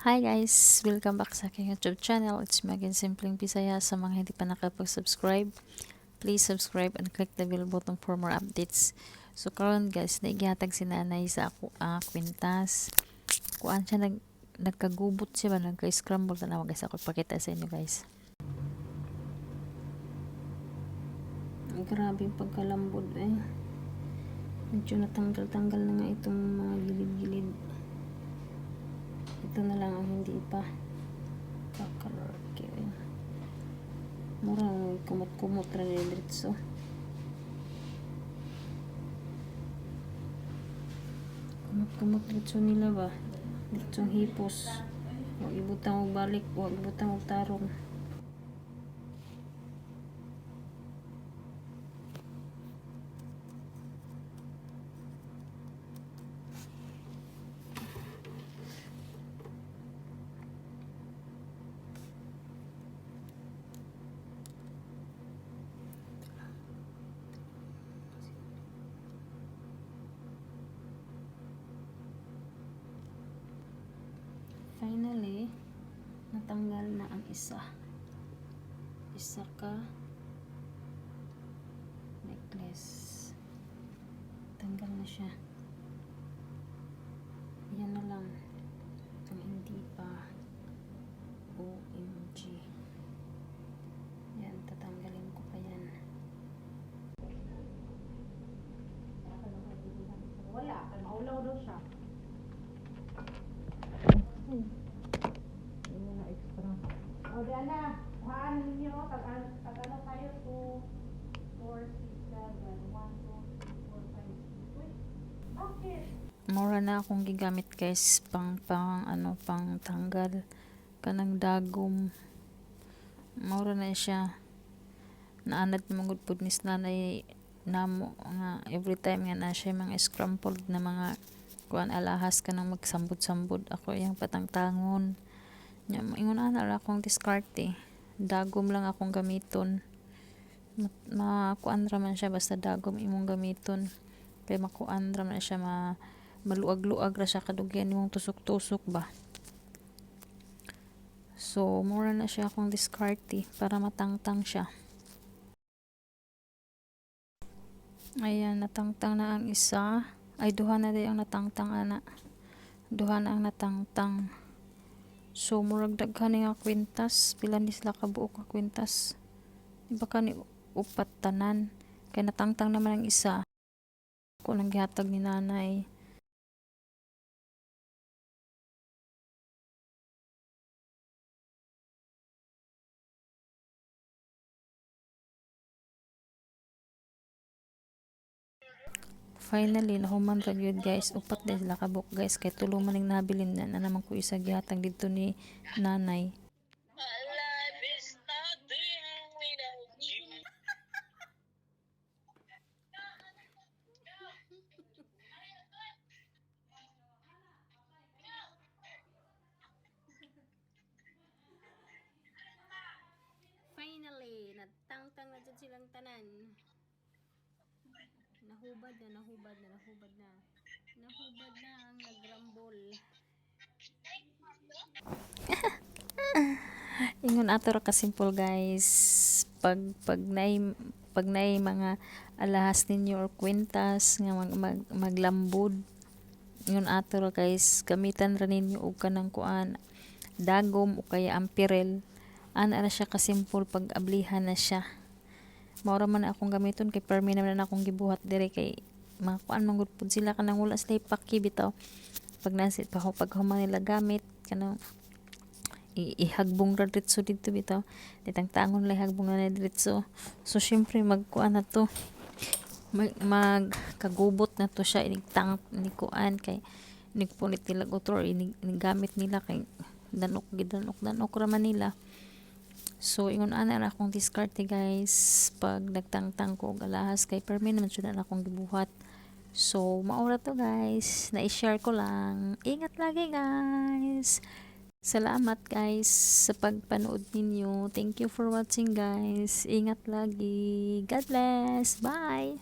Hi guys! Welcome back sa aking YouTube channel. It's me again, Simpleng Bisaya. Sa mga hindi pa nakapag-subscribe, please subscribe and click the bell button for more updates. So karon guys, naigihatag si nanay sa ako kwintas. Kuan siya nagkagubot siya ba, nagka-scramble. Tanawa guys, ako ipakita sa inyo guys. Ay, grabe yung pagkalambot eh. Medyo natanggal-tanggal na nga itong mga gilid-gilid. Ito na lang ang hindi pa. Kakalorke eh. Mura, kumot-kumot ra ni diretso. Kumot-kumot diretso nila ba? Diretsong hipos. Huwag ibutang og balik, huwag ibutang og tarong. Finally, natanggal na ang isa. Isa ka necklace. Tanggal na siya. Yan na lang ang hindi pa. OMG. Yan, tatanggalin ko pa yan. Wala, kay maulaw daw siya. Yung mga extra. O, di ana, kuhaan ninyo, tag ano tayo, 2, 4, 6, 7, 1, 2, 3, 4, 5, 6. Uy, bakit? Mura na akong gigamit guys, pang pang ano, pang tanggal kanang dagom. Mura na siya. Naanad man gud pud ni nanay namo nga every time nga na siya mga scrambled na mga kuan alahas kanang magsambod-sambod ako iyang patangtangon. Nya ingon ana ra akong diskarte. Dagom lang akong gamiton. Makuan ra man siya basta dagom imong gamiton. Kay makuan ra man siya, maluag-luag ra siya kadugyan nimong tusok-tusok ba. So mura na siya akong diskarte para matangtang siya. Ayan, natangtang na ang isa. Ay, duha na diay ang natangtang ana. Duha na ang natangtang. So murag daghan ni nga kwintas, pila ni sila kabuok ka kwintas. Iba ka ni upat tanan. Kay natangtang naman ang isa. Ako nang gihatag ni nanay. Finally, nahuman ra gyud guys. Upat din sila kabuok guys. Kay tulo man ning nabilin na, na naman ko isa gihatag didto ni nanay. Life is nothing without you. Finally, natangtang na dyan silang tanan. Nahubad na, nahubad na, nahubad na. Nahubad na ang nagrambol. Ingon ato ra ka simple guys. Pag naay mga alahas ninyo or kwintas nga maglambod, ingon ato ra guys, gamitan ra ninyo og kanang kuan, dagom o kaya ampirel. Ana ra siya ka simple pag ablihan na siya. Mao ra man akong gamiton kay permi naman na akong gibuhat dire kay mga kuan man gud pud sila, kanang wala sila paki bitaw. Pag nasi pa pag human nila gamit, kanang ihagbong ra diretso didto bitaw. Ditangtangon lang, ihagbong na diretso. So syempre magkuan na to, magkagubot na to siya inig tang inig kuan kay inig punit nila otro or inig gamit nila kay danok gidanok danok ra man nila. So ingon ana ra akong diskarte guys pag nagtangtang ko og alahas kay permi naman jud na akong gibuhat. So mao ra to guys, na-share ko lang. Ingat lagi guys. Salamat guys sa pagpanood ninyo. Thank you for watching guys. Ingat lagi. God bless. Bye.